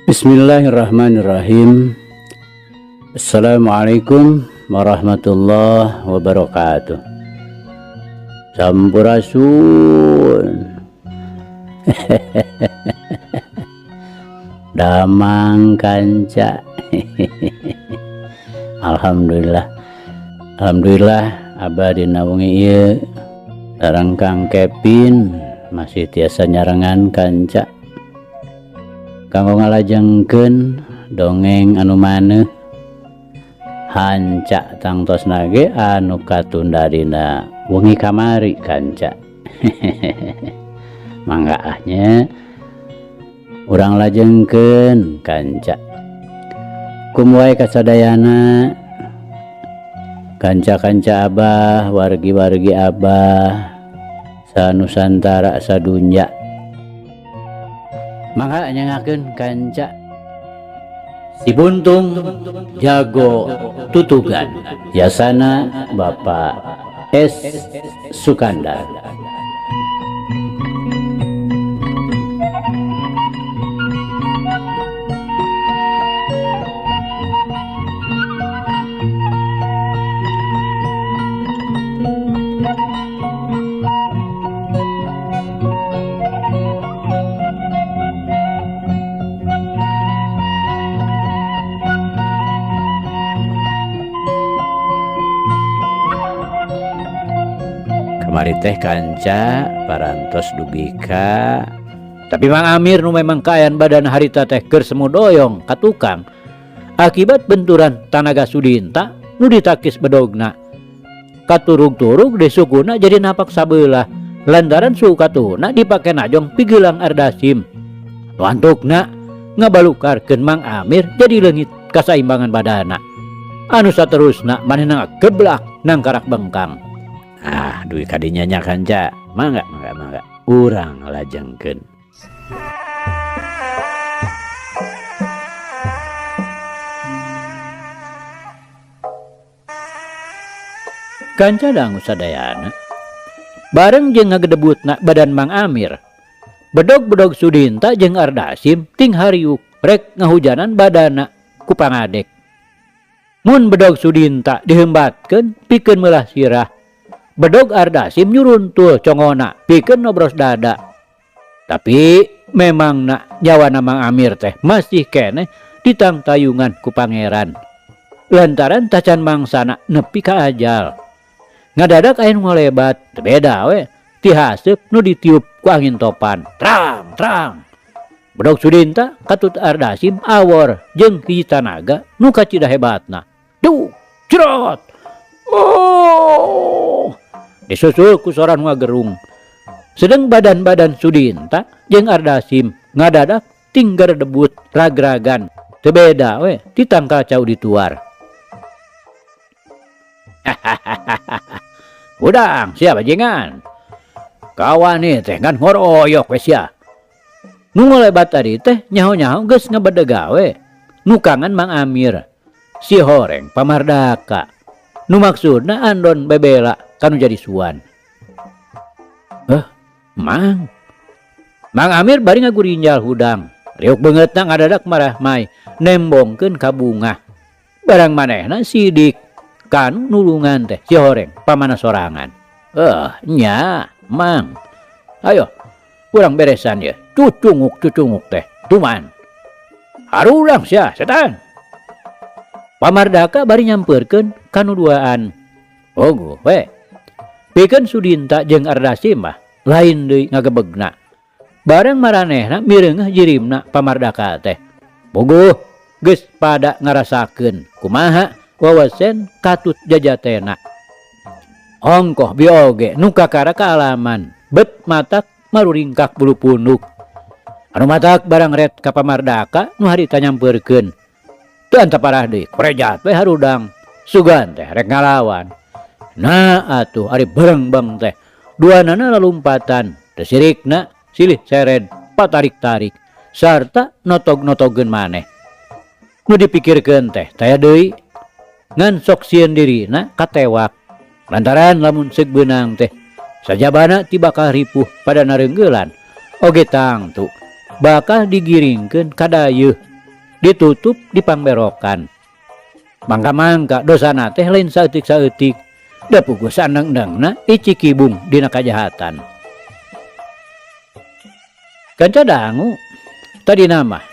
Bismillahirrahmanirrahim. Assalamualaikum warahmatullahi wabarakatuh. Sampurasun. Damang kanca. Alhamdulillah. Alhamdulillah abah dina wengi ieu sareng Kang Kevin masih tiasa nyarengan kanca. Kanggo ngalajengkeun dongeng anu maneuh hanca tangtosna ge anu katunda dina wengi kamari kanca. Mangga ah nya urang lajengkeun kanca. Kum wae kasadayana kanca-kanca abah, wargi-wargi abah sanusantara sadunya. Mangga nyangakeun kanca Si Buntung Jago Tutugan Yasana Bapak S Sukandar. Kamari teh kanca parantos dugi ka tapi Mang Amir nu memang kaayaan badan harita teh keur semu doyong ka tukang akibat benturan tanaga Sudinta nu ditakis bedogna katurug-turug di sukuna jadi napak sabelah lantaran suku katuhuna dipake najong pigelang Ardasim nu antukna ngabalukarkeun Mang Amir jadi leungit kasaimbangan badana anu saterusna manehna ngageblak nangkarak bengkang. Ah, duit kadinya nya kanca. Mangga, mangga, mangga. Urang lajengkeun. Kanca dangu sadayana. Bareng jeung ngagedebutna badan Mang Amir. Bedog-bedog Sudinta jeung Ardasim ting hariuk rek ngahujanan badana ku pangadek. Mun bedog Sudinta dihembatkeun pikeun meulah sirah. Bedog Ardasim nyuruntul congona pikeun nobros dada. Tapi memang nak nyawana Mang Amir teh masih keneh ditangtayungan ku pangeran. Lantaran tacan mangsana nepi ka ajal. Ngadadak aya nu ngolebat, teu beda we ti haseup nu ditiup ku angin topan. Trang trang. Bedog Sudinta katut Ardasim awor jeung hiji tanaga nu kacida hebatna. Duh, cerot. Oh! Disusul ku sora nu ngagerung. Sedeng badan-badan Sudinta jeung Ardasim ngadadak tinggal debut ragragan. Teu beda we ti tangkal cau dituar. Udang sia bajingan. Kawan nih teh ngan ngoroyok we sia. Nu ngolebat tadi teh nyaho-nyaho geus ngebedeg gawe. Nu kangen Mang Amir. Si horeng pamardaka. Nu maksudna andon bebela kanu jadi suan. Mang. Mang Amir bari ngagurinjal hudang. Riuk beungeutna ngadadak marah mai nembongkeun ka bungah. Barang manehna sidik kanu nulungan teh si horeng pamana sorangan. Nya, Mang. Ayo, urang beresan ye. Cucunguk cucunguk teh. Tuman. Harurang sia setan. Pamardaka bari nyampeurkeun kanu duaan. Ogo we. Pikeun Sudinta jeung Ardasim mah lain deui ngagebegna. Bareng maranehna mireungeuh jirimna Pamardaka teh. Bogoh geus pada ngarasakeun kumaha wawasen katut jajatena. Ongkoh bioge nu kakara kaalaman bet matak maruringkak bulu punduk. Anu matak barang ret ka Pamardaka nu harita nyampeurkeun. Teu antaparah deui korejat we harudang. Sugan teh rek ngalawan. Nah atuh ari berengbeng teh duanana lalumpatan teu sirikna silih sered patarik-tarik sarta notog-notogeun maneh. Nu dipikirkeun teh taya deui ngan sok sieun dirina katewak. Lantaran lamun seug beunang teh sajabana ti bakal ripuh pada nareunggeulan oge tangtu bakal digiringkeun ka dayeuh Ditutup dipangberokan. Mangka-mangka dosana teh lain saeutik-saeutik. Da puguh saendeng-endengna icikibung dina kajahatan. Kanca dangu tadina mah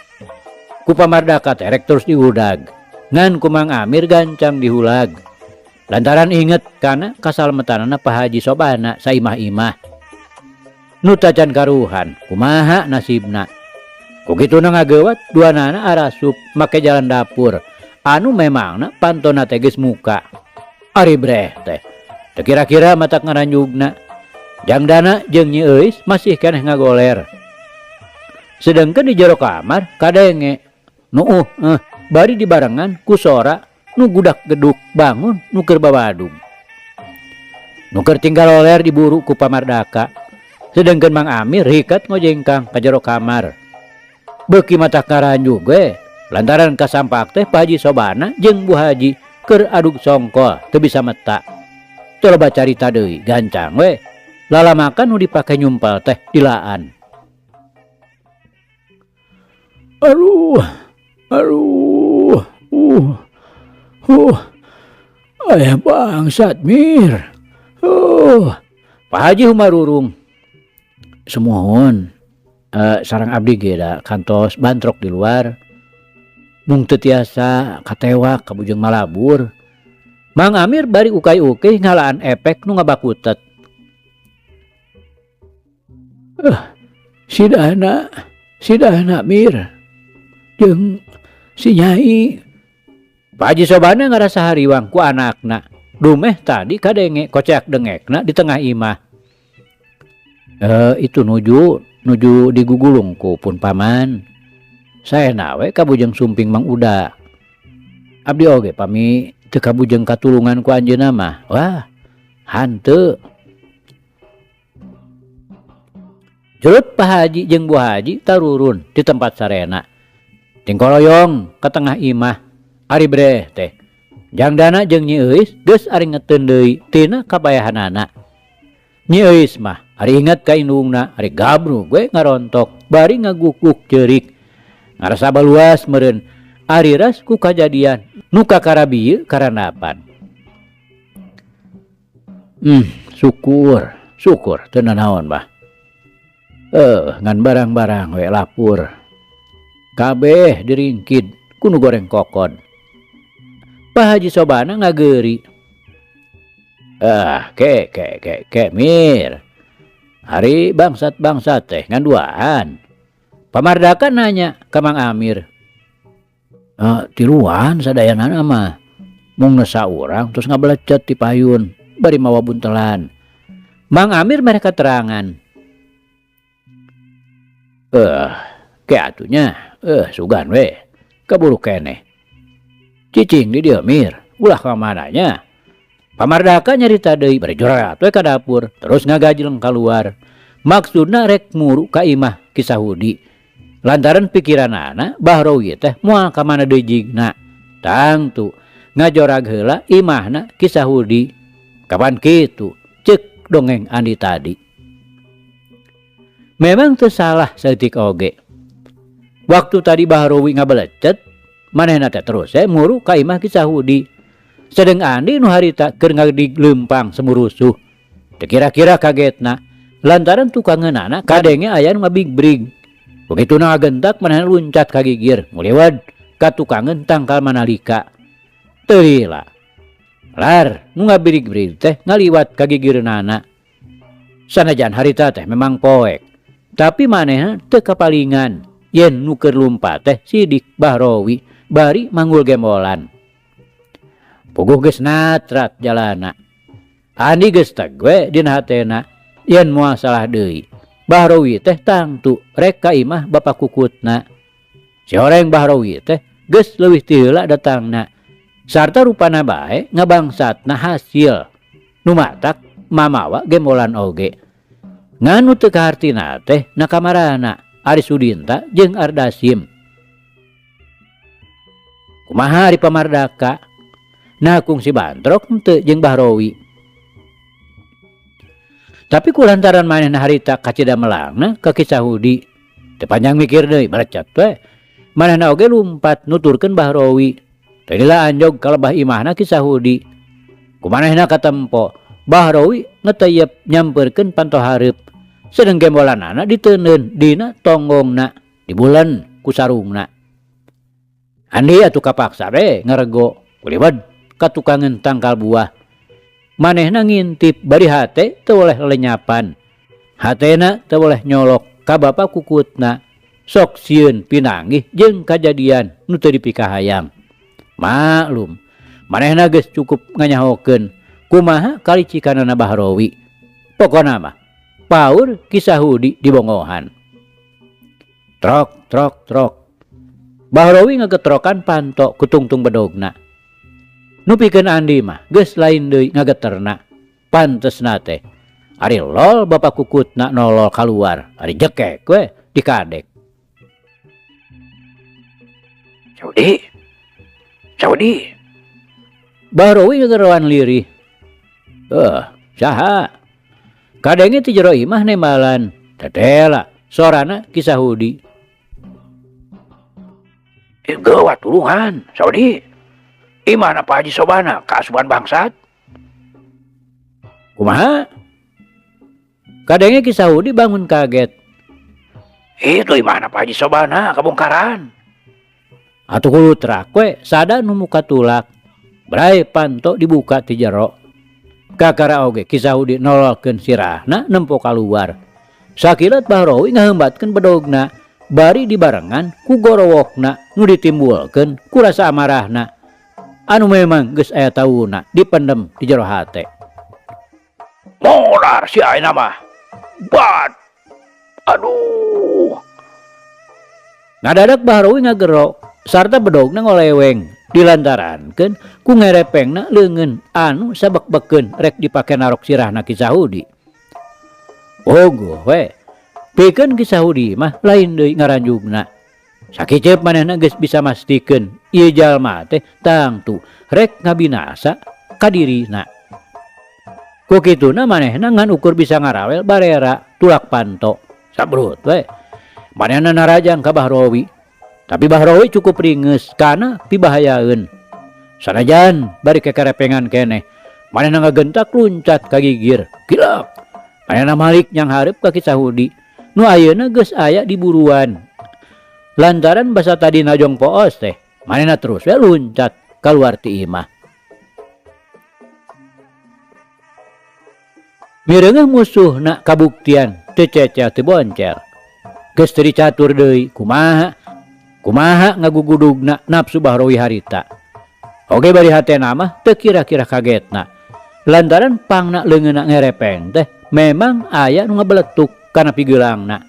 ku pamardaka teh rek terus diudag. Ngan ku Mang Amir gancang dihulag. Lantaran inget kana kasalmetanana Pak Haji Sobana saimah-imah. Nu tacan karuhan kumaha nasibna. Ku kituna ngageuwat duanana arasup make jalan dapur anu memangna pantona teh geus muka. Ari breh teh teu kira-kira matak ngaranjugna. Jangdana jeung Nyi Euis masih keneh ngagoler. Sedengkeun di jero kamar kadenge nu bari dibarengan ku sora nu gudak geduk bangun nu keur bawadug. Nu keur tinggal oler diburu ku pamardaka. Sedengkeun Mang Amir rikat ngojengkang ka jero kamar. Beuki matak ngaranjug we lantaran kasampak teh Pak Haji Sobana jeung Bu Haji keur adug songkol teu bisa meta. Teu loba carita deui gancang we. Lalamakan nu dipake nyumpel teh dilaan. Aduh, aduh, ayah bangsat Mir. Pak Haji humarurung. Sumuhun, sarang abdi ge da kantos bantrok di luar. Mung teu tiasa katewak ka bujeng malabur. Mang Amir bari ukay-ukay ngalaan efek nu ngabakutet. Sidana, sidana Mir. Jeung si Nyai. Pak Haji Sobana ngarasa hariwang ku anakna. Dumeh tadi kadenge koceak dengekna di tengah imah. Itu nuju digugulung ku pun paman. Saena we kabujeng sumping Mang Uda. Abdi oge pami teu kabujeng katulungan ku anjeunna mah. Wah, hanteu. Jerut Pak Haji jeung Bu Haji tarurun di tempat sarena. Tingkoloyong ka tengah imah. Ari breh teh. Jangdana jeung Nyi Euis geus ari ngeteun deui tina kabayahanana. Nyi Euis mah ari inget ka indungna, ari gabru we ngarontok bari ngagukuk ceurik. Ngarasa baluas meureun ari ras ku kajadian nu kakara bieu karandapan. Syukur, syukur teu nanaon bah. Ngan barang-barang we lapur. Kabeh diringkid ku nu goreng kokon. Pak Haji Sobana ngageuri. Ke, ke, ke, ke, Mir. Hari bangsat-bangsat teh ngan duaan. Pamardaka nanya ka Mang Amir. Tiluan sadayanana mah. Mung nesa urang terus ngabelecet ti payun bari mawa buntelan. Mang Amir mere keterangan. Ke atunya, sugan we, kaburu keneh. Cicing di dieu Mir, ulah ka mananya. Pamardaka nyarita deui bari jorat we ka dapur, terus ngagajleng kaluar. Maksudna rek muru ka imah Ki Sahudi. Lantaran pikiranana Bahrowi teh moal ka mana deui jigna. Tangtu ngajorag heula imahna Ki Sahudi. Kapan kitu ceuk dongeng Andi tadi. Memang teu salah saeutik oge. Waktu tadi Bahrowi ngabelecet, manehna teh terus muru ka imah Ki Sahudi. Sedeng Andi nu harita keur ngadig leumpang semurusuh. Teu kira-kira kagetna lantaran tukangeunana kadenge aya nu ngabigbrig. Begitu ngagentak manehna luncat ka gigir, ngulewad ka tukangeun tangkal manalika. Teu lila. Lar nu ngabirig-birig teh ngaliwat ka gigireunana. Sanajan harita teh memang poek, tapi manehna teu kapalingan yen nu keur lumpat teh Sidik Bahrowi bari manggul gembolan. Puguh geus natrat jalana. Andi geus teg we dina hatena yen moal salah deui. Bahrowi teh tangtu rek ka imah bapa kukutna. Si horeng Bahrowi teh geus leuwih ti heula datangna. Sarta rupana bae ngabangsatna hasil. Nu matak mamawa gembolan oge. Ngan nu teu kahartina teh nakamarana Ari Sudinta jeung Ardasim. Kumaha ari pamardaka? Nah kungsi bantrok henteu jeung Bahrowi. Tapi kulantaran manehna harita kacida melangna ka Ki Sahudi, teu panjang mikir deui, merecet we. Manehna oge lumpat nuturkeun Bahrowi. Teu lila anjog ka lebah imahna Ki Sahudi. Ku manehna katempo, Bahrowi ngeteyep nyampeurkeun panto hareup. Sedeng gembolanana diteundeun dina tonggongna, dibulen ku sarungna. Andi atuh kapaksa we ngarego kuliwed ka tukangeun tangkal buah. Manehna ngintip bari hate teu boleh lelenyapan. Hatena teu boleh nyolok ka bapa kukutna. Sok sieun pinanggih jeung kajadian nu teu dipikahayang. Maklum, manehna geus cukup nganyahokeun kumaha kalicikanana Bahrowi. Pokona mah paur Ki Sahudi dibongohan. Trok trok trok. Bahrowi ngagetrokan panto ku tungtung bedogna. Nu pikeun Andi mah geus lain deui ngageterna. Pantesna teh ari lol bapa kukutna nolol kaluar, ari jekek we dikadek. Saudi. Saudi. Bahrowi ngageroan lirih. Saha? Kadenge ti jero imah nembalan. Tetela sorana Ki Sahudi. Geuwat tulungan, Saudi. Imahna Pak Haji Sobana kaasupan bangsat. Kumaha? Kadenge Ki Sahudi bangun kaget. Itu imahna Pak Haji Sobana kabongkaran. Atuh kulutrak we sada nu muka tulak. Brai panto dibuka ti jero. Kakara oge Ki Sahudi nololkeun sirahna nempo kaluar. Sakilat Bahrowi ngaheumbatkeun bedogna bari dibarengan ku gorowokna nu ditimbulkeun ku rasa amarahna anu memang geus aya tauna dipendem di jero hate. Modar si ayeuna mah. Bad. Aduh. Ngadadak Bahrowi ngagero sarta bedogna ngoleweng dilantarankeun ku ngerepengna leungeun anu sabek-bekeun rek dipake narok sirahna Ki Sahudi. Ogoh we. Pikeun Ki Sahudi mah lain deui ngaranjugna. Sakiceup manehna geus bisa mastikeun ieu jalma teh tangtu rek ngabinasa ka dirina. Ku kituna manehna ngan ukur bisa ngarawel barera tulak panto. Sabrut we. Manehna narajang ka Bahrowi. Tapi Bahrowi cukup ringeus kana pibahayaeun. Sanajan bari kekerepengan keneh, manehna ngagentak luncat ka gigir. Gilak. Manehna malik nyang hareup ka Ki Sahudi. Nu ayeuna geus aya di buruan. Lantaran basa tadi najong poos teh, manehna terus we luncat kaluar ti imah. Mireungeuh musuhna kabuktian teu cecel teu boncer. Geus teu dicatur deui kumaha? Kumaha ngagugudugna nafsu Bahrowi harita. Oge bari hatena mah teu kira-kira kagetna. Lantaran pangna leungeunna ngerepeng teh memang aya nu ngabeletuk kana pigeulangna.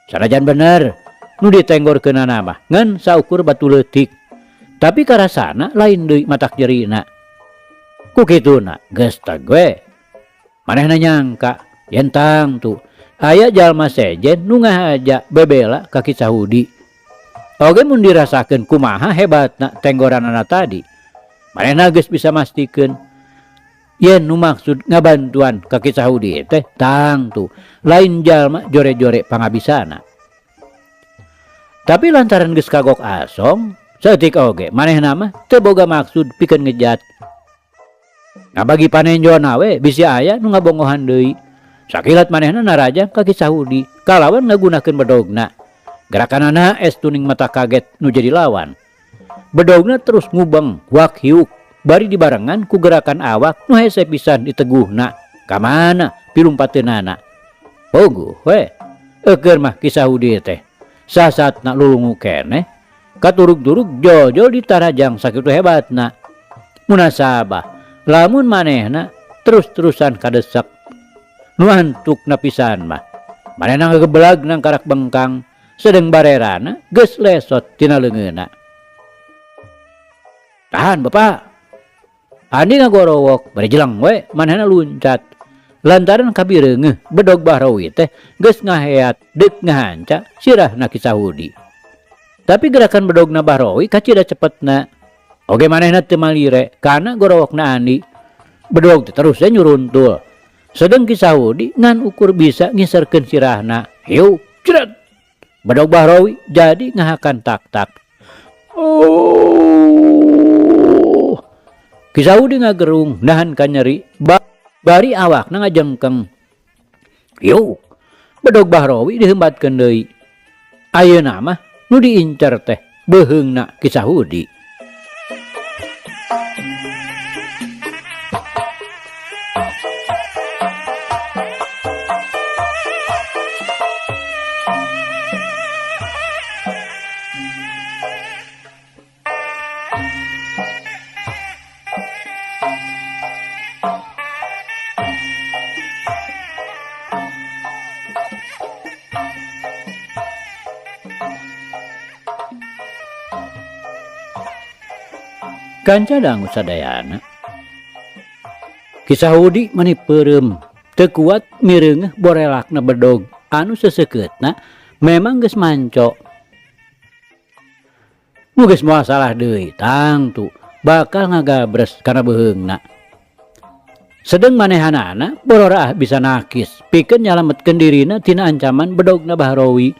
Sanajan bener nu ditenggorkeunana mah ngan saukur batu leutik. Tapi karasana lain deui matak jerina. Ku kituna geus teg we. Manehna nyangka yen tangtu aya jalma sejen nu ngahaja bebela ka Ki Sahudi. Oge mun dirasakeun kumaha hebatna tenggoranana tadi. Manehna geus bisa mastikeun yen nu maksud ngabantuan ka Ki Sahudi teh tangtu lain jalma jore-jore pangabisana. Tapi lantaran geus kagok asong, saeutik oge manehna mah teu boga maksud pikeun ngejat. Ngabagi panenjona we bisi aya nu ngabongohan deui. Sakilat manehna narajang ka Ki Sahudi kalawan ngagunakeun bedogna. Gerakanana es tuning mata kaget nu jadi lawan. Bedogna terus ngubeng wak hiuk bari dibarengan ku gerakan awak nu hese pisan diteguhna. Ka mana pilumpateunana? Puguh we. Eukeun mah Ki Sahudi teh. Sasatna lulungu keneh, katurug-turug jol-jol ditarajang sakitu hebatna. Munasabah lamun manehna terus-terusan kadesek. Nu antukna pisan mah. Manehna ngagebelag nang karak bengkang, sedeng barerana geus lesot tina leungeunna. Tahan bapak. Andi ngagorowok bari jeleng we manehna luncat. Lantaran kabireungeuh bedog Bahrowi teh geus ngaheat deuk ngahanca sirahna Ki Sahudi. Tapi gerakan bedogna Bahrowi kacida cepetna. Oge manehna teu malire kana gorowokna Andi. Bedog teh terus we nyuruntul. Sedeng Ki Sahudi ngan ukur bisa ngiserkeun sirahna. Hiu, cret. Bedog Bahrawi jadi ngahakan tak-tak. Oh. Ki Saudi ngagerung nahan kanyeri bari awakna ngajengkeng. Yuk, Bedog Bahrawi dihembatkeun deui. Ayeuna mah nu diincer teh beuheungna Ki Sahudi. Kanca dangu sadayana. Ki Sahudi mani peureum teu kuat mireungeuh borelakna bedog anu seseukeutna memang geus manco. Nu geus moal salah deui tangtu bakal ngagabres kana beuheungna. Sedeng manehanana bororaah bisa nakis pikeun nyalametkeun dirina tina ancaman bedogna Bahrawi.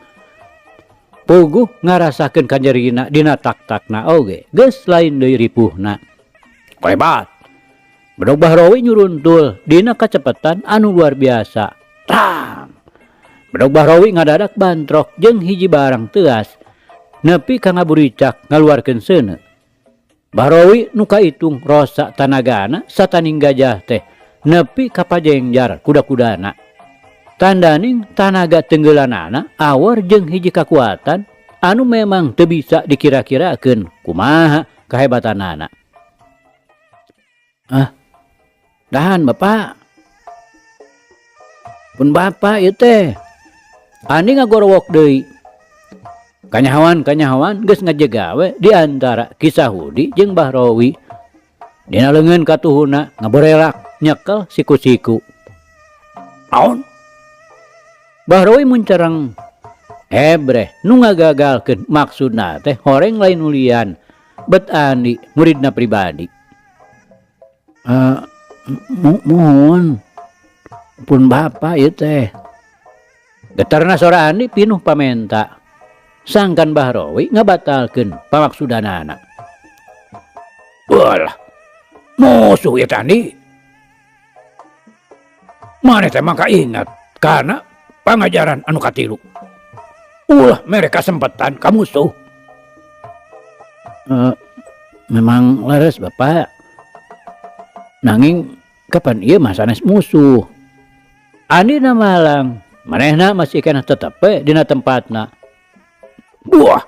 Puguh ngarasakeun kanyerina dina tak-takna oge geus lain deui ripuhna. Hebat. Bedog Bahrawi nyuruntul dina kacepetan anu luar biasa. Tang. Bedog Bahrawi ngadadak bantrok jeung hiji barang teuas nepi ka ngaburicak ngaluarkeun seuneu. Bahrawi nu kaitung rosa tanagana sataning gajah teh nepi ka pajengjar kuda-kudana. Tandaning tanaga tenggelanana awor jeung hiji kakuatan anu memang teu bisa dikira-kirakeun kumaha kahebatanana. Ah, dahan bapak. Pun bapak ieu teh. Andi ngagorowok deui. Kanyahoan-kanyahoan geus ngajega we di antara Ki Sahudi jeung Bahrawi. Dina leungeun katuhuna ngaborelak nyekel siku-siku. Naon? Bahrawi muncereng. Ebreh nu ngagagalkeun maksudna teh horeng lain ulian bet Andi muridna pribadi. Muhun pun bapa ieu teh. Getarna sora Andi pinuh pamenta. Sangkan Bahrawi ngabatalkeun pamaksudanana. Walah, musuh ieu teh Andi. Maneh teh mangka ingat kana pangajaran anu katilu. Ulah mere kasempetan ka musuh. Memang leres bapak. Nanging kapan ieu mah sanes musuh. Andi na malang, manehna masih keneh tetep we dina tempatna. Buah.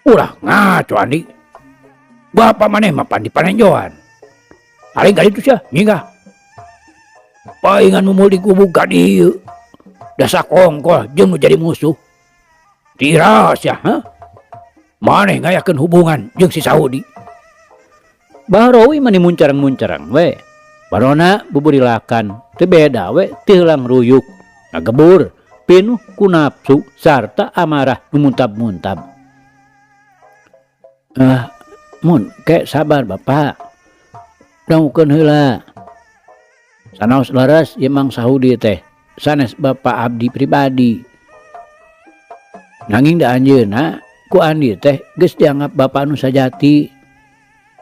Ulah ngaco Andi. Bapak maneh mah pan dipanenjoan. Paling ka ditu sia, nyinggah. Paingan mumul di gubuk ka dieu. Dasa kongkol jeung nu jadi musuh. Tira sia, ha? Maneh ngayakeun hubungan jeung si Saudi. Bahrawi mani muncarang-muncarang we. Barona buburilakan, teu beda we ti heulang ruyuk. Ngagebur, pinuh ku nafsu sarta amarah nu muntab-muntab. Mun ke sabar bapak. Dangukeun heula. Sanaos leres ieu Mang Sahudi teh. Sanes bapak abdi pribadi. Nanging da anjeunna ku Andi teh geus dianggap bapak nu sajati.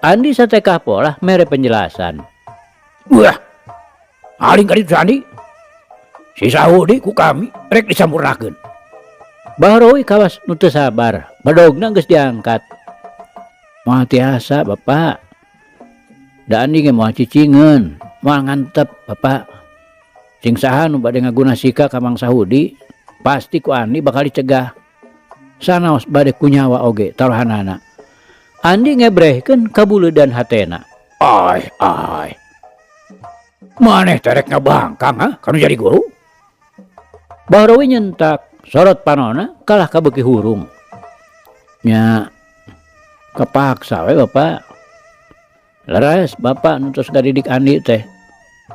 Andi satekah polah mere penjelasan. Wah, aling ka ditu Andi. Si Sahudi ku kami rek disampurnakeun. Bahrawi kawas nu teu sabar, bedogna geus diangkat. Moal tiasa bapak. Da Andi ge moal cicingeun, moal ngantep bapak. Sing saha nu bade ngaguna sika ka Mang Sahudi, pasti ku Andi bakal dicegah. Sanaos bade ku nyawa oge taruhanana. Andi ngebrehkeun kabuleudan hatena. Ai ai. Maneh teh rek ngabangkang ha kanu jadi guru? Bahrawi nyentak, sorot panona kalah kabeuki hurung. Nya kepaksa we bapak. Leres bapak nutos ngadidik Andi teh.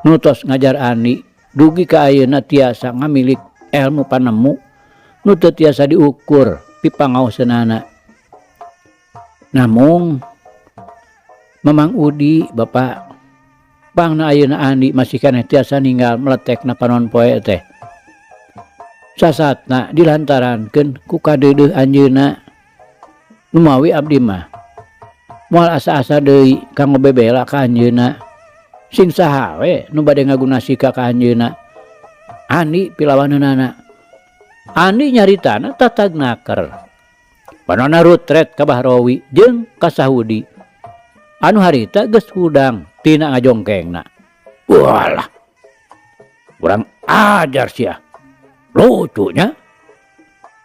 Nutos ngajar Andi dugi ka ayeuna tiasa ngamilik ilmu panemu nu teu tiasa diukur pipangaoseunana. Namung Mamang Udi bapak pangna ayeuna Andi masih keneh tiasa ninggal meletekna panon poe teh. Sasatna dilantarankeun ku kadeudeuh anjeunna. Numawi abdi mah moal asa-asa deui kanggo bebela ka anjeunna. Sing saha we nu bade ngagunasika ka anjeunna. Andi pilawaneunana. Andi nyaritana tatag naker. Panona rutret ka Bahrowi jeung ka Sahudi anu harita geus hudang tina ngajongkengna. Walah. Kurang ajar sia. Lucunya.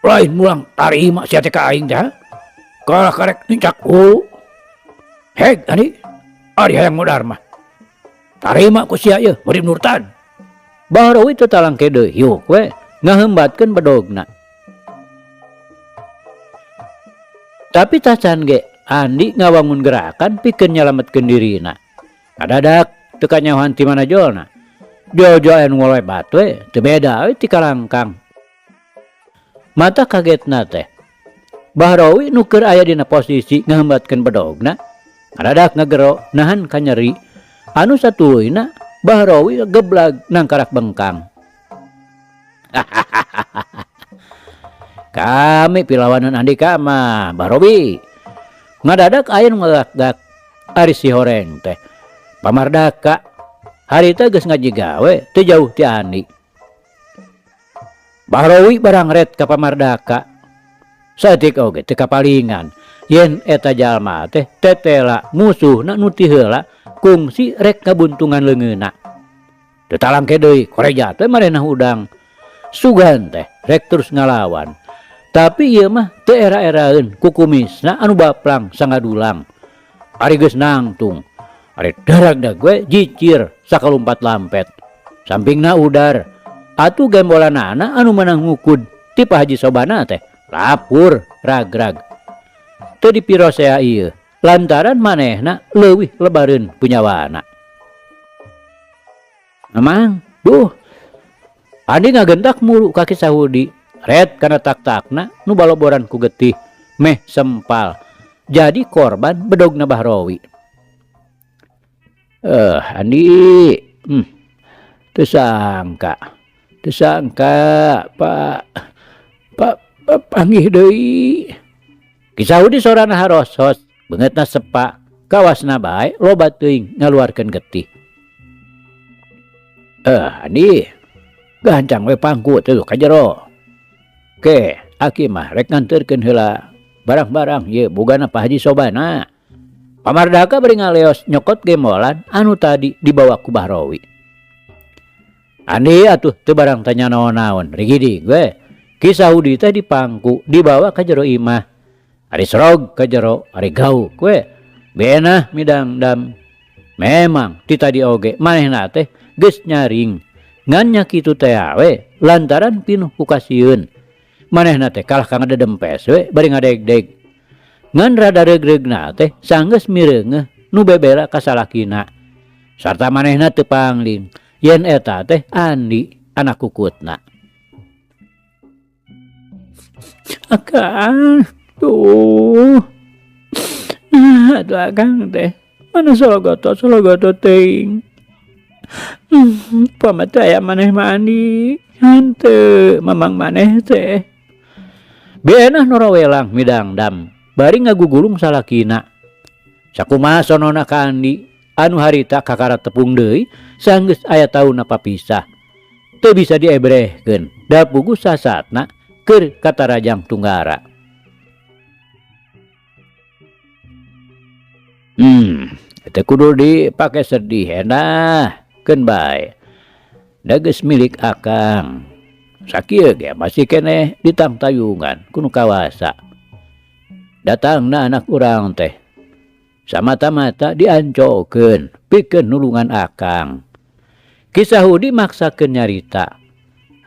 Lain mulang tarima sia teh ka aing teh. Kalah karek nincak hulu. Heg ani. Ari hayang modar mah. Tarima ku sia ieu murid murtad. Bahrowi teu talangke deui hiuk we ngahembatkeun bedogna. Tapi tacan ge Andi ngawangun gerakan pikeun nyalametkeun dirina. Kadadak teu kanyahoan ti mana jolna. Jol-jol aya nu ngolebat we, teu beda we ti kalangkang. Mata kagetna teh. Bahrowi nu keur aya dina posisi ngahembatkeun bedogna, kadadak ngagero nahan kanyeri anu satuluyna Bahrowi geblag nangkarak bengkang. Kami pilawanan Andika mah Bahrowi. Ngadadak aya nu ngagak-gak ari si horeng teh. Pamardaka harita geus ngaji gawe teu jauh ti Andi. Bahrowi barangret ka Pamardaka. Saeutik oge teu kapalingan yen eta jalma teh tetela musuhna nu ti heula kungsi rek ngabuntungan leungeunna. Teu talangke deui koreja teh manehna hudang. Sugan teh rek terus ngalawan. Tapi ieu mah teu era-eraeun ku kumisna anu baplang sangadulang. Ari geus nangtung. Ari daragdag we jicir sakalumpat-lampet. Sampingna udar. Atuh gembolanana anu meunang ngukud ti Pak Haji Sobana teh lapur ragrag. Teu dipirosea ieu lantaran manehna leuwih lebareun punyawana. Mamang, duh. Andi ngagentak muru ka Ki Sahudi. Red kana tak-takna nu baloboran ku getih meh sempal jadi korban bedogna Bahrowi. Andi, teu sangka, teu sangka Pak, Pak, Pak panggih deui. Ki Sahudi sorana harosos, beungeutna sepa, kawasna bae loba teuing ngaluarkeun getih. Andi, gancang we pangku teh ka jero. Ke, aki mah rek nganterkeun heula barang-barang ieu bogana Pak Haji Sobana. Pamardaka bari ngaleos nyokot gembolan anu tadi dibawa ku Bahrowi. Andi atuh teu barang tanya naon-naon, rigidig we. Ki Sahudi teh dipangku dibawa ka jero imah. Ari serog ka jero, ari gauk we. Benah midangdam. Memang ti tadi oge manehna teh geus nyaring. Ngan nya kitu teh we lantaran pinuh ku kasieun. Manehna teh kalah ka ngadedempes we bari ngadegdeg. Ngan rada reugreugna teh sanggeus mireungeuh nu bebela ka salakina. Sarta manehna teu pangling yen eta teh Andi anak kukutna. Akang, tuh. Nah, atuh akang teh mana sologoto-sologoto teuing. Pamata aya maneh mah Andi, hanteu mamang maneh teh. Benah norowelang midangdam bari ngagugulung salakina. Sakumaha sonona ka Andi anu harita kakara tepung deui sanggeus aya taunna papisah. Teu bisa diebrehkeun da puguh sasatna keur katarajang tunggara. Teu kudu dipake sedih enah keun bae. Da geus milik akang. Sakieu ge masih keneh ditangtayungan ku nu kawasa. Datangna anak urang teh samata-mata diancokeun pikeun nulungan akang. Ki Sahudi maksakeun nyarita.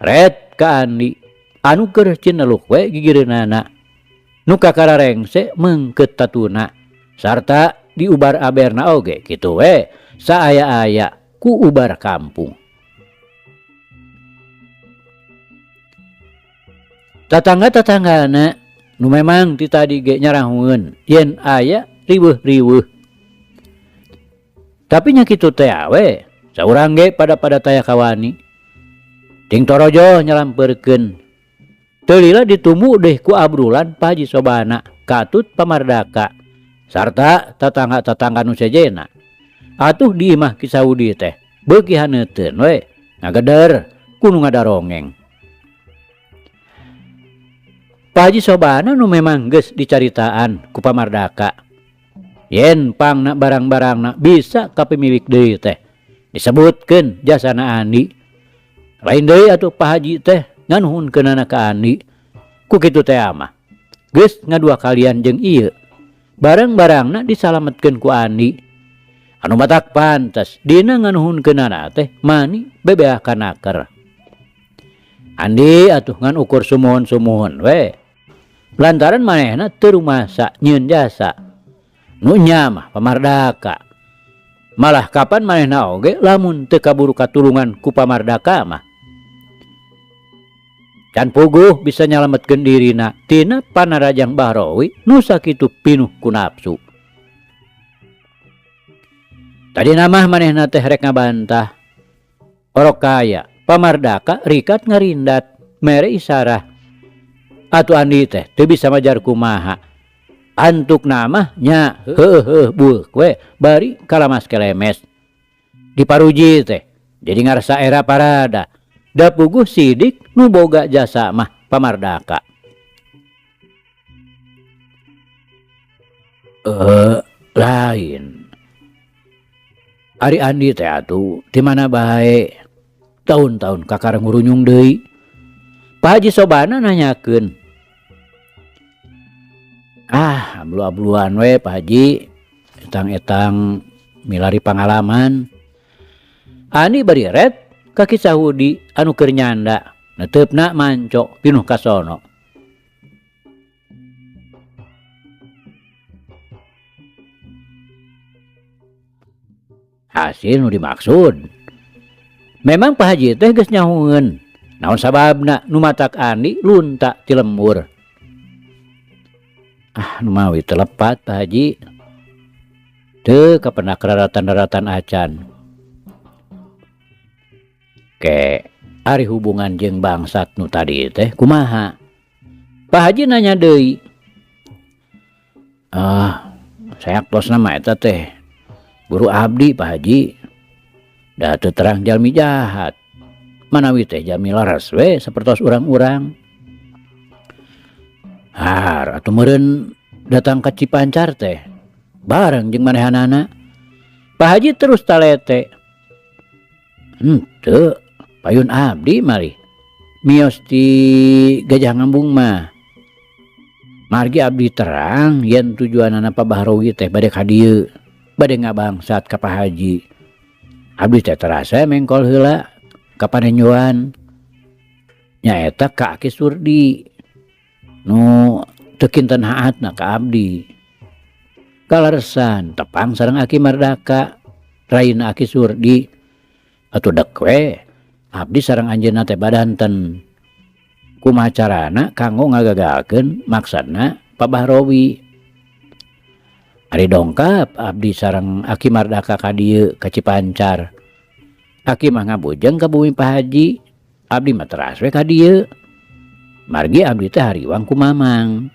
Red ka Andi anu keur cineluk we gigireunana. Nu kakara rengse meungkeut tatuna sarta diubar aberna oge kitu we saaya-aya ku ubar kampung. Tatangga-tatanggana nu memang ti tadi ge nyarahueun yen aya riweuh-riweuh. Tapi nya kitu teh we, saurang ge pada-pada taya kawani. Ting torojoh nyalampeurkeun Teu lila ditumu deui ku abrulan Pa Haji Sobana katut Pamardaka sarta tatangga-tatangga nu sejena. Atuh di imah Ki Saudi teh beuki haneuteun we ngageder ku nu ngadarongeng. Pa Haji Sobana nu memang geus dicaritaan ku Pamardaka yen pangna barang-barangna bisa kapimilik deui teh disebutkeun jasana Andi. Lain deui atuh Pa Haji teh nganuhunkeunana ka Andi. Ku kitu teh mah geus ngadua kalian jeung ieu barang-barangna disalametkeun ku Andi. Anu matak pantes dina nganuhunkeunana teh mani bebeah kanaker. Andi atuh ngan ukur sumuhun-sumuhun we. Lantaran manehna teu rumasa nyieun jasa. Nu nya mah Pamardaka. Malah kapan manehna oge lamun teu kaburu katulungan ku Pamardaka mah. Can puguh bisa nyalametkeun dirina tina panarajang Bahrawi nu sakitu pinuh ku nafsu. Tadina mah manehna teh rek ngabantah. Orok kaya Pamardaka rikat ngarindat mere isarah. Atuh Andi teh teu bisa majar kumaha. Antukna mah nya heueuh bueuk we bari kalamas kelemes. Diparuji teh jadi ngarasa era parada. Da puguh sidik nu boga jasa mah Pamardaka. Lain. Ari Andi teh atuh di mana bae taun-taun kakara ngurunyung deui. Pak Haji Sobana nanyakeun. Ah, ablu-abluan we Pak Haji, etang-etang milari pangalaman. Andi bari ret ka Ki Sahudi anu keur nyanda, neteupna manco pinuh kasono. Hasil nu dimaksud. Memang Pak Haji teh geus nyahueun, naon sababna nu matak Andi lunta ti lembur. Ah, nu mawi teu lepat Pak Haji. Teu kapenak raratan-raratan acan. Ke ari hubungan jeung bangsat nu tadi teh kumaha? Pak Haji nanya deui. Ah, sayaktosna mah eta teh guru abdi Pak Haji. Da teu terang jalmi jahat. Manawi teh jalmi laras we sapertos urang-urang. Har atuh meureun datang ka Cipancar teh bareng jeung manehanana. Pak Haji terus talete. Henteu, payun abdi malih. Mios ti Gajah Ngambung mah. Margi abdi terang yen tujuanana Pak Bahrawi teh bade ka dieu, bade ngabangsat ka Pak Haji. Abdi teh terasa mengkol heula ka panenjoan. Nyaeta ka Aki Surdi nu teu kinten haatna ka abdi. Kaleresan tepang sareng Aki Mardaka, raina Aki Surdi. Atuh dek we abdi sareng anjeunna teh badanten. Kumaha carana kanggo ngagagalkeun maksadna Pak Bahrawi. Ari dongkap abdi sareng Aki Mardaka ka dieu ka Cipancar. Aki mah ngabujeng ka bumi Pak Haji, abdi mah teras we ka dieu. Margi abdi teh hariwang ku Mamang.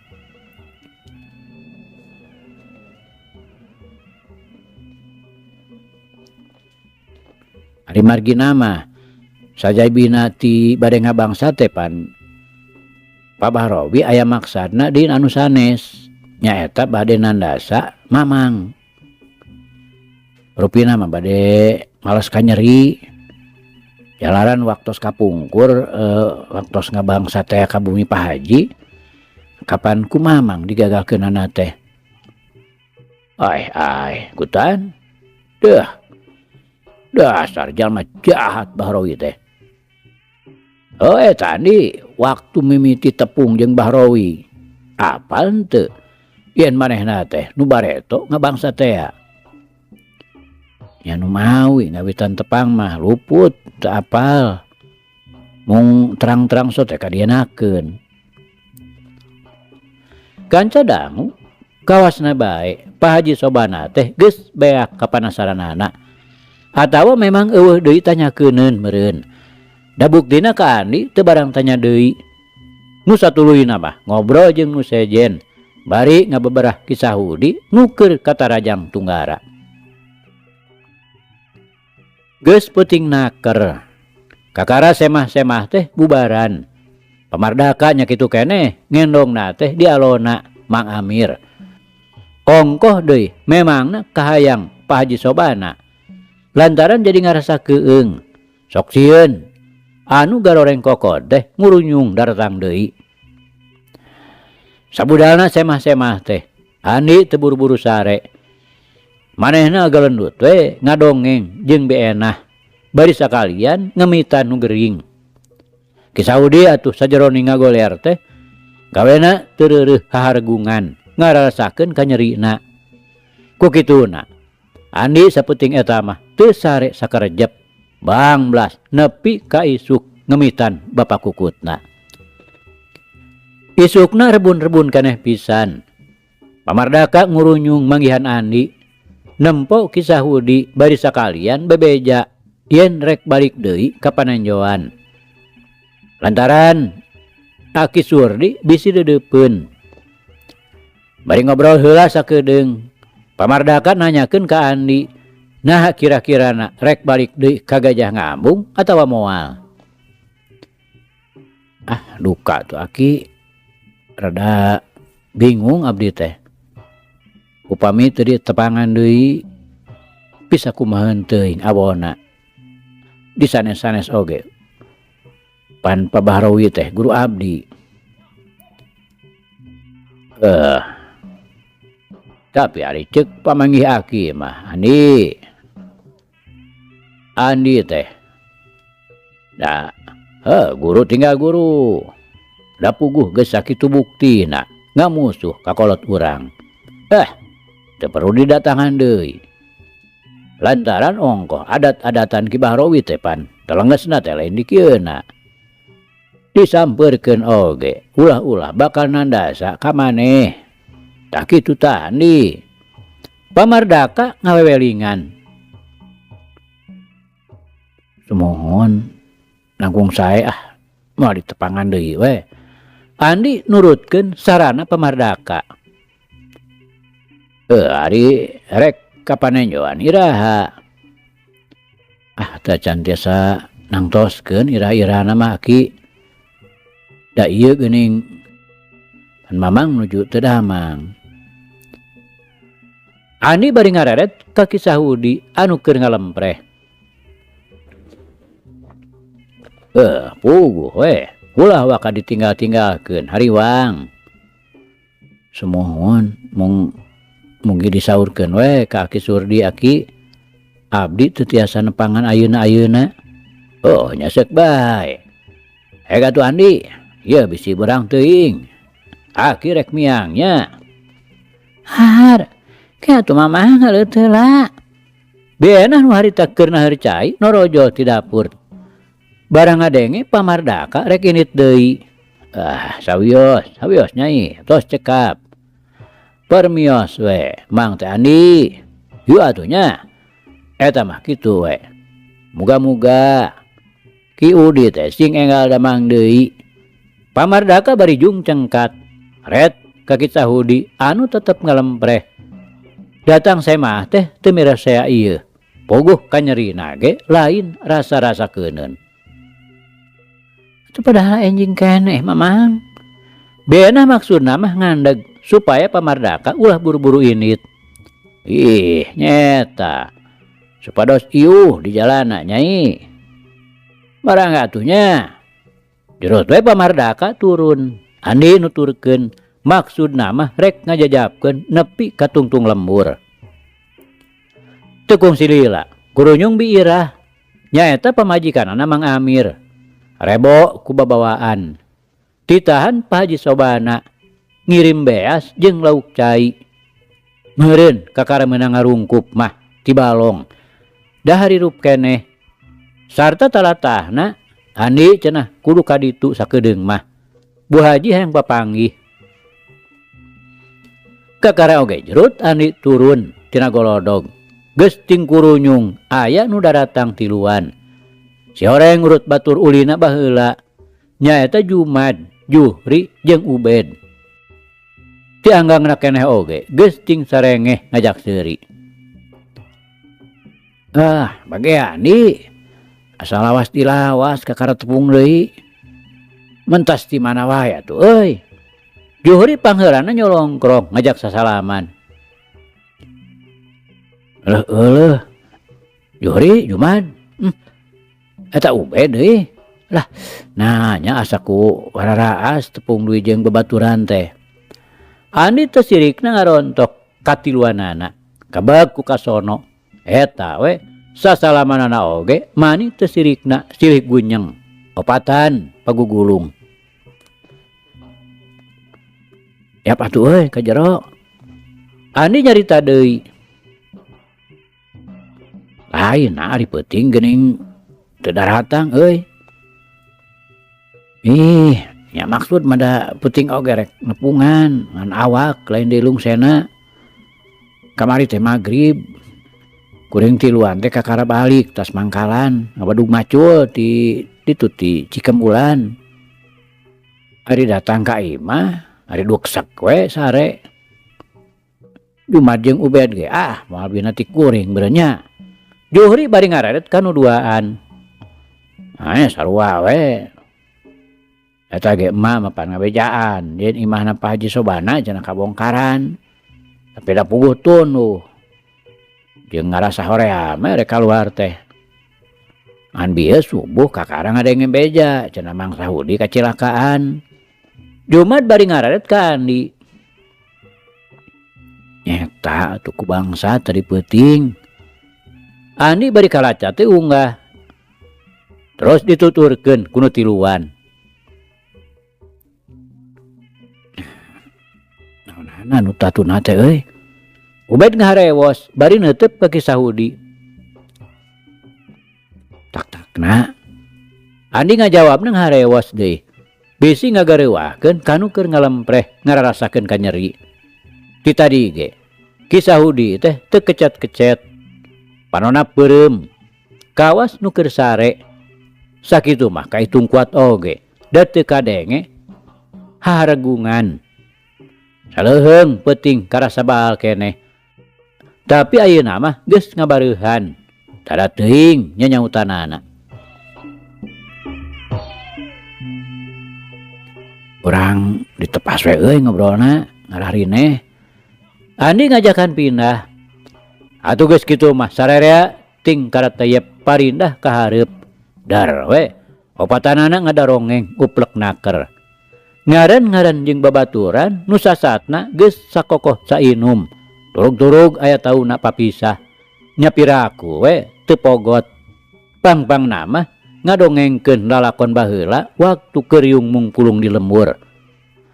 Ari margina mah sajabina ti bade ngabangsa teh pan Pak Bahrawi aya maksadna deui anu sanes, nyaeta bade nandasa Mamang. Rupina mah bade males kanyeri. Jalaran waktos kapungkur, waktos ngabangsa teh ka bumi Pak Haji, kapan ku Mamang digagalkeunana teh. Ai ai kutan. Deuh. Dasar jalma jahat Bahrawi teh. Oh, tadi waktu mimiti tepung jeung Bahrawi. Apal henteu? Yen manehna teh nu bareto ngabangsa teh. Nya nu mawi ngawitan tepang mah luput teu apal. Mung terang-terang so teh kadienakeun. Kanca dangu kawasna bae Pak Haji Sobana teh geus beak kapanasaranana. Atawa memang eueuh deui tanyakeuneun meureun. Da buktina ka Andi teu barang tanya deui. Nu satuluyna mah ngobrol jeung nu sejen bari ngabeberah Ki Sahudi nu keur katarajang tunggara. Geus peuting naker. Kakara semah-semah teh bubaran. Pamardaka nya kitu keneh ngendongna teh dialona Mang Amir. Kongkoh deui memangna kahayang Pak Haji Sobana. Lantaran jadi ngarasa keung. Sok sieun anu garoreng kokod teh ngurunyung daratang deui. Sabudalna semah-semah teh Andi teu buru-buru sare. Manehna galendut we ngadongeng jeung Bi Enah bari sakalian ngemitan nu gering. Ki Saudi atuh sajeroning ngagoler teh gawena teu reureuh hahargungan ngarasakeun kanyerina. Ku kituna Andi sapenting eta mah teu sare sakarejep banglas nepi ka isuk ngemitan bapa kukutna. Isukna rebun-rebun keneh pisan. Pamardaka ngurunyung manggihan Andi nempo Ki Sahudi bari sakalian bebeja yen rek balik deui ka panenjoan. Lantaran Aki Surdi bisi deudeupeun. Bari ngobrol heula sakedeung, Pamardaka nanyakeun ka Andi naha kira-kirana rek balik deui ka Gajah Ngambung atawa moal. Ah duka tuh Aki rada bingung abdi teh. Upami teu ditepangan deui bisa kumaha teuing awona. Di sanes-sanes oge. Pan Pa Bahrawi teh guru abdi. Tapi ari ceuk pamanggih Aki mah Andi. Andi teh. Da heuh guru tinggal guru. Da puguh geus sakitu buktina ngamusuh ka kolot urang. Teu perlu didatangan deui. Lantaran ongkoh adat-adatan Ki Bahrawi teh pan telengesna teh lain dikieuna. Disampeurkeun oge ulah-ulah bakal nandasa ka maneh. Tah kitu tah Andi. Pamardaka ngawewelingan. Sumuhun langkung sae ah moal ditepangan deui we. Andi nurutkeun sarana Pamardaka. Ari rek ka panenjoan iraha. Ah teu can tiasa nangtoskeun iraha-irahana mah Aki. Da ieu geuning pan Mamang nuju teu damang. Andi bari ngareret ka Ki Sahudi anu keur ngalempreh. Puguh we ulah waka ditinggal-tinggalkeun hariwang. Sumuhun mung mugi disaurkeun we ka Aki Surdi Aki. Abdi teu tiasa nepangan ayeuna-ayeuna. Oh nya seuk bae. Heg atuh Andi, ieu bisi berang teuing. Aki rek miang nya. Har, ke atuh Mamah ngaleut heula. Bi Enah nu harita keur naheur cai norojol ti dapur. Barang ngadenge Pamardaka rek init deui. Ah, sawios, sawios nyai, tos cekap. Permios we, Mang teh Andi. Yuk atuh nya. Eta mah kitu we. Muga-muga Ki Udi teh sing enggal damang deui. Pamardaka bari jung cengkat. Ret ka Ki Sahudi anu tetep ngalempreh. Datang semah teh teu mirasea ieu. Puguh kanyerina ge lain rasa-rasa keuneun. Itu padahal enjing keneh Mamang. Benah maksudna mah ngandeg supaya Pamardaka ulah buru-buru init. Ih, nyeta. Supados iuh di jalana nyai. Barang atuh nya. Jurut we Pamardaka turun. Andi nuturkeun maksudna mah rek ngajajapkeun nepi ka tungtung lembur. Teu kungsi lila, kurunyung Bi Irah. Nyaeta pamajikanana Mang Amir. Rebo ku babawaan. Titahan Pak Haji Sobana ngirim beas jeung lauk cai. Meureun kakara meunang ngarungkup mah ti balong. Da harirup keneh. Sarta talatahna Andi cenah kudu ka ditu sakedeung mah. Bu Haji hayang papanggih. Kakara oge jerut Andi turun tina golodog. Geus tingkurunyung aya nu daratang tiluan. Si horeng urut batur ulina baheula. Nyaeta Jumad. Juhri jeung Ubed. Ti anggangna keneh oge geus cing sarengeh ngajak seuri. Ah, bagean di asa lawas dilawas kakara tepung deui. Mentas ti mana wae atuh euy. Juhri pangheulana nyolongkrong ngajak sasalaman. Eleuh eleuh. Juhri Jumad. Eta Ubed euy. Lah, nanya asa ku wararaas tepung deui jeung babaturan teh. Andi teh sirikna ngarontok katiluanana. Kabag ku kasono. Eta we sasalamanana oge mani teu sirikna silih gunyeng. Opatan pagugulung. Yap atuh euy ka jero. Andi nyarita deui. Lain ari peuting geuning teu daratang euy. Ih, nya maksud mah da peuting oge rek nepungan ngan awak lain deui lungsena. Kamari teh magrib. Kuring tiluan teh kakara balik tas mangkalan ngabadug macul ti ditu ti Cikemulan. Ari datang ka imah ari duksek we sare. Jumad jeung Ubed ge ah moal bina ti kuring beureun nya. Juhri bari ngareret ka nu duaan. Aya sarua we. Eta ge emak mah pan ngabejaan yen imahna Pak Haji Sobana cenah kabongkaran. Tapi da puguh tunduh. Jeung ngarasa hoream we rek kaluar teh. Ngan bieu subuh kakara ngadenge beja cenah Mang Sahudi kacilakaan. Jumad bari ngararet ka Andi. Nyeta atuh ku bangsa tadi peuting. Andi bari kalaca teh unggah. Terus dituturkeun ku nu tiluan. Naonana nu tatuna teh euy. Ubed ngaharewos bari neuteub ka Ki Sahudi. Tak-takna. Andi ngajawabna ngaharewos deui. Bisi ngagareuwahkeun kanu keur ngalempreh ngararasakeun kanyeri. Ti tadi ge Ki Sahudi teh teu kecet-kecet. Panona peureum. Kawas nu keur sare. Sakitu mah kaitung kuat oge da teu kadenge haharegungan. Saleuheung peuting karasa baal keneh. Tapi ayeuna mah geus ngabareuhan. Tada teuing nyanyautanana. Urang ditepas we euy ngobrolna ngararineh. Andi ngajakan pindah. Atuh geus kitu mah sarerea ting karateyep parindah ka hareup. Dar we opatanana ngadarongeng uplek naker. Ngaran-ngaran jeung babaturan nu sasatna geus sakokoh sainum. Turug-turug aya tauna papisah. Nya piraku we teu pogot. Pang-pangna mah ngadongengkeun lalakon baheula waktu keur riung mungkulung di lembur.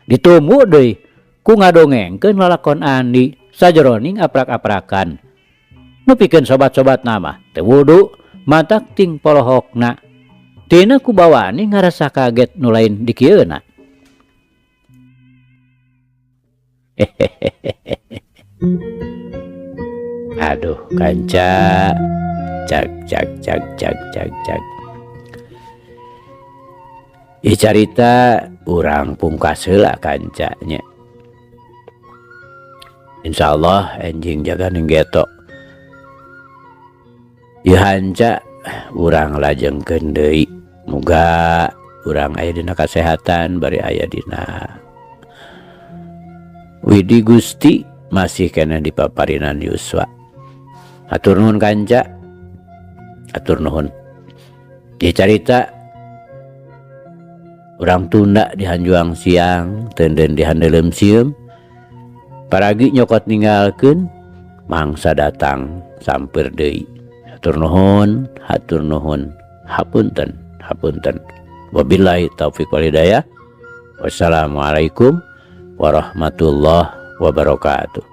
Ditumu deui ku ngadongengkeun lalakon Andi sajeroning aprak-aprakan. Nu pikeun sobat-sobatna mah teu wudu matak ting polohokna. Tina ku bawani ngarasa kaget nu lain dikieuna. Aduh kanca cak cak cak cak cak cak. Ih carita urang pungkas heula kancanya. Insyaallah enjing jaga ning getok. Ieu hanca urang lajengkeun deui. Muga urang aya dina kasehatan bari aya dina Widi Gusti masih kena di paparinan Yuswa. Hatur nuhun kanca. Hatur nuhun. Ieu carita urang tunda di hanjuang siang, teunden di handeuleum sieum. Paragi nyokot ninggalkeun, mangsa datang sampeur deui. Hatur nuhun, hatur nuhun. Hapunten, hapunten. Wabillahi taufik wal hidayah. Wassalamualaikum warahmatullahi wabarakatuh.